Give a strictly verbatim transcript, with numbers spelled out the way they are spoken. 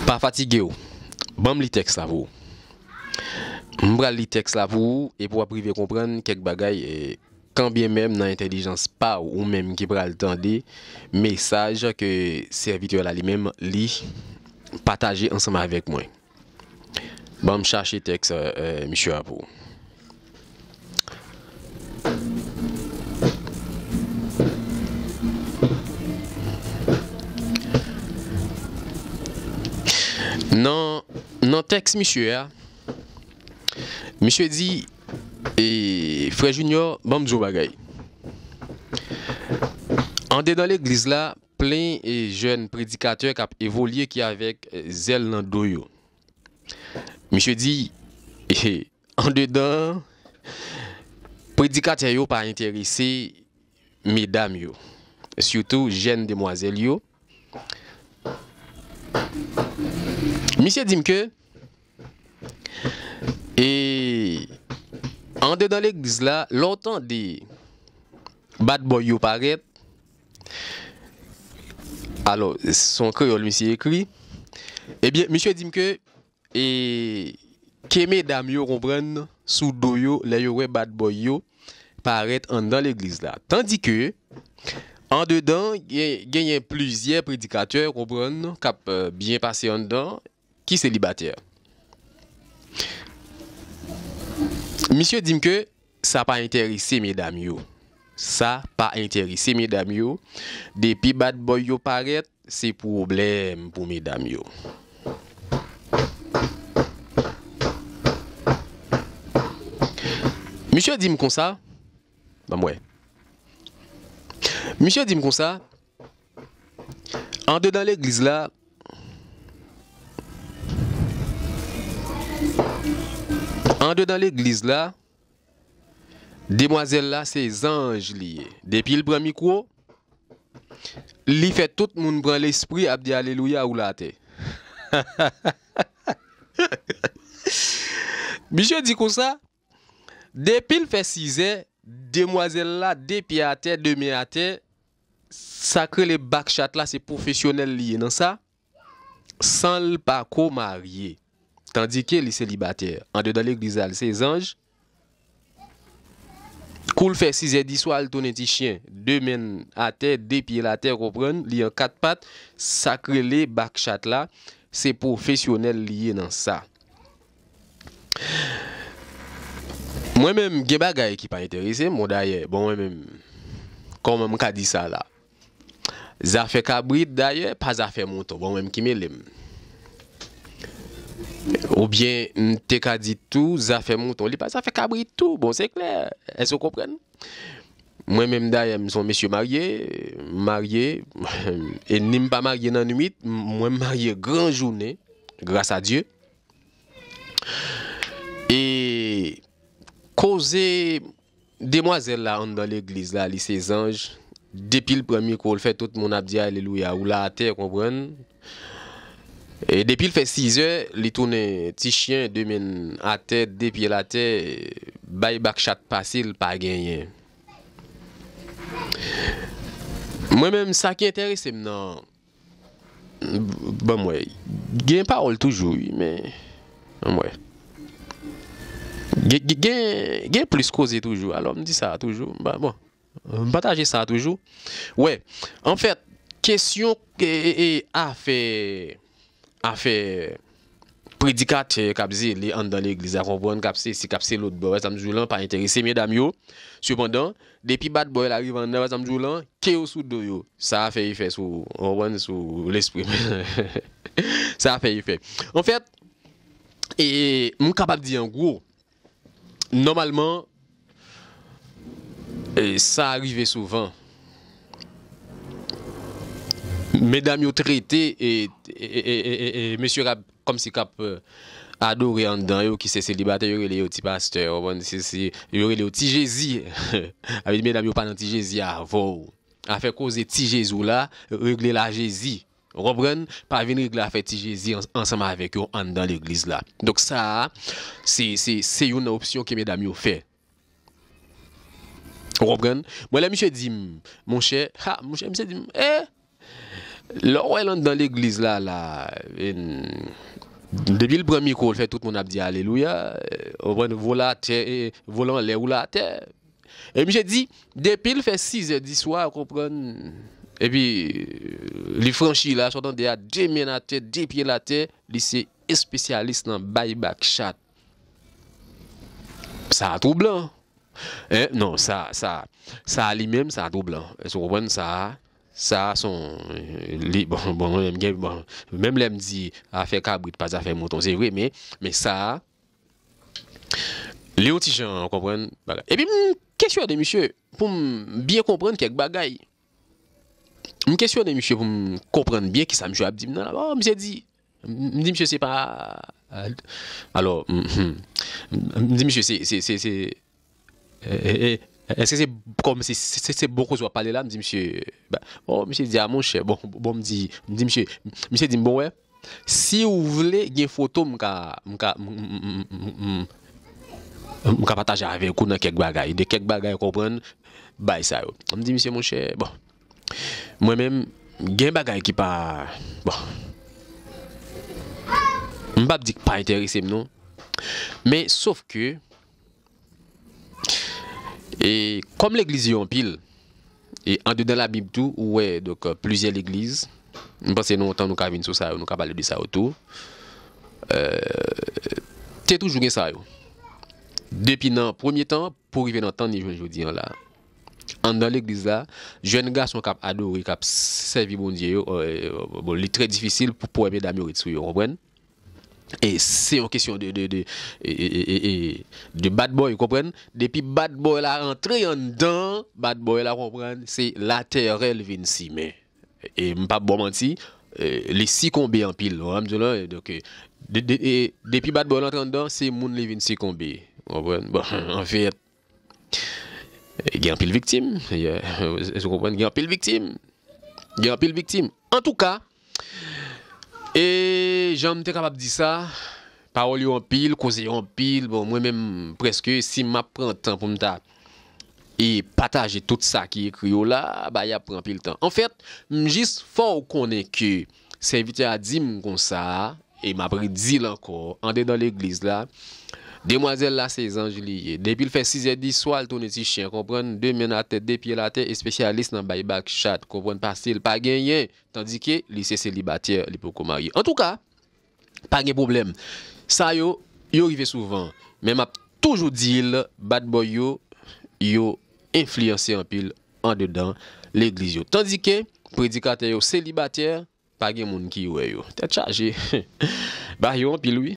Pa fatige w. Ban m li tèks la pou ou. M pral li tèks la pou ou, epi w ap rive konprann kèk bagay, e, kanbyen menm nan entèlijans pa w, ou menm ki pral tande mesaj ke sèvitè la li menm li pataje ansanm avèk mwen. Ban m chache tèks, e, e, misye a pou ou. Nan, nan tèks misye a, misye di, e, Frè Junior, ban m di w bagay. Andedan legliz la, plen, e, jèn predikatè k ap evolye ki avèk, e, zèl nan do yo. Misye di, e, andedan, predikatè yo pa enterese medam yo, sitou jèn demwazèl yo. Misye di m ke, e, andedan legliz la, lè w tande bad boy yo parèt, alò, se yon kreyòl misye ekri, ebyen, misye di m ke e ke medam yo konprann sou do yo lè yo wè bad boy yo parèt anndan legliz la. Tandike, andedan, gen, genyen plizyè predikatè, konprann, k ap, e, byen pase anndan, ki selibatè. Misye di m ke sa pa enterese medam yo. Sa pa enterese medam yo. Depi bad boy yo parèt, se pwoblèm pou medam yo. Misye di m konsa, ban m wè. Misye di m konsa, andedan legliz la, andedan legliz la, demwazèl la se zanj li ye. Depi l pran mikwo, li fè tout moun pran lespri ap di alelouya woule atè. Misye di konsa, depi l fè sizè, demwazèl la, de pye atè, de men atè, sa k rele bakchat la, se pwofesyonèl li ye nan sa, san l pa ko marye. Tandike li selibatè. Andedan legliz la, li se zanj. Kou l fè sizè di swa, l tounen ti chen. De men l atè, de pye l atè, konprann, li an kat pat. Sa k rele bakchat la, se pwofesyonèl li ye nan sa. Mwen menm, gen bagay ki pa enterese m, bon, dayè, bon, mwen menm, kòman m ka di sa la? Zafè kabrit, dayè, pa zafè mouton. Bon, mwen menm ki mele m. Oubyen, m te ka di tou, zafè mouton, li pa zafè kabrit tou. Bon, se klè. Èske w konprann? Mwen menm, dayè, m se yon mesye marye, m marye, e ni m pa marye nan nwit, m-, mwen m marye gran jounen, gras a Dye. E koze demwazèl la anndan legliz la, li se zanj. Depi l pran mikwo, l fè tout moun ap di alelouya, woule atè, konprann. E depi l fè sizè, li tounen ti chen, de men atè, de pye l atè, bay bakchat pase l pa genyen. Mwen menm, sa ki enterese m nan, ban m wè, gen pawòl toujou, wi, men, ban m wè. Gen, gen, gen, gen plis koze toujou, alò m di sa toujou. Ba, bon, m pataje sa toujou. Wè, anfèt, kesyon, e, e, e, afè, afè predikatè k ap zele anndan legliz la, konprann, k ap sesi, k ap se lòt bò, wè sa m di w lan, pa enterese medam yo. Sepandan, depi bad boy la rive anndan, wè sa m di w lan, ke yo sou do yo. Sa a fè efè sou, w konprann, sou lespri m. Sa a fè efè. Anfèt, e, m kapab di an gwo, nòmalman, e, sa rive souvan. Medam yo trete, e, e, e, e, e, e, mesye k ap, kòmsi k ap, e, adore anndan yo, ki se selibatè, yo rele yo ti pastè, w konprann, se, se, yo rele yo ti Jezi. Sa vle di medam yo pa nan ti Jezi avè w. Afè koze ti Jezi w la, regle l a Jezi. Ou konprann? Pa vin regle afè ti Jezi an-, ansanm avèk yo anndan legliz la. Donk sa a, se, se, se youn nan opsyon ke medam yo fè. Ou konprann? Mwen, lè misye di m, monchè, ha, monchè, misye di m, eh, Lè w wè l anndan legliz la, la, depi l pran mikwo, l fè tout moun ap di alelouya, ou konprann, vo l atè, vo l anlè, woule atè. E misye di, depi l fè sizè di swa, ou konprann, epi li franchi la, sa w tande a, de men atè, de pye l atè, li se espesyalis nan bay bak chat. Sa a twoublan. Hein? Non, sa, sa, sa a li menm, sa a twoublan. Èske w konprann sa a? Sa a se yon, li, bon, bon, mwen menm, gen, bon, menm lè m di afè kabrit pa zafè mouton, se vre, men, men sa a, li yon ti jan, w konprann, bagay. Epi m kesyone misye pou m byen konprann kèk bagay. M kesyone misye pou m konprann byen kisa misye ap di m nan la. Oh, misye di, m di misye se pa, alò, m di misye se, se, se, se, èske se kòm se, se, se bon koze w ap pale la? M di misye, bon, misye di a monchè, bon, bon, m di, m di misye, misye di m bon wè, si w vle gen foto m ka, m ka, m ka pataje avèk ou nan kèk bagay, de kèk bagay w konprann, bay sa yo. M di misye monchè, bon, mwen menm, gen bagay ki pa, bon, m p ap di k pa enterese m non, men sof ke, e kòm legliz yo anpil, e andedan Labib tou, ou wè, donk, plizyè legliz, m panse nou, tan nou ka vin sou sa yo, nou ka pale de sa yo tou, te toujou gen sa yo. Depi nan premye tan, pou rive nan tan ni jwenn jodi an la. Anndan legliz la, jèn gason k ap adore, k ap sèvi Bondye yo, bon, li trè difisil pou, pou wè medam yo ret sou yo, w konprann? E se yon kesyon de, de, de, e, e, e, e, de bad boy, w konprann? Depi bad boy la rantre anndan, bad boy la, w konprann, se latèrè l vin simen. E m p ap ba w manti, e, li sikonbe anpil, w konprann m di w la, e, donk, e, de, de, e, depi bad boy la rantre anndan, se moun li vin sikonbe. W konprann? Bon, anfèt, gen anpil viktim. Èske w konprann? Gen anpil viktim. Gen anpil viktim. Antouka, e jan m te kapab di sa, pawòl yo anpil, koze yo anpil. Bon, mwen menm, prèske, si m ap pran tan pou m ta e pataje tout sa ki ekri yo la, bagay ap pran anpil tan. Anfèt, m jis fè w konnen ke sèvitè a di m konsa, e m ap redi l ankò, andedan legliz la, demwazèl la se zanj li ye. Depi l fè sizè di swa, l tounen ti chen, konprann, de men atè, de pye l atè, espesyalis nan bay bak chat, konprann, pase l pa genyen, tandike li se selibatè, li poko marye. Antouka, pa gen pwoblèm. Sa yo, yo rive souvan. Men m ap toujou di l, bad boy yo, yo enfliyanse anpil andedan legliz yo. Tandike, predikatè yo selibatè, pa gen moun ki wè yo. Tèt chaje. Bagay yo anpil, wi.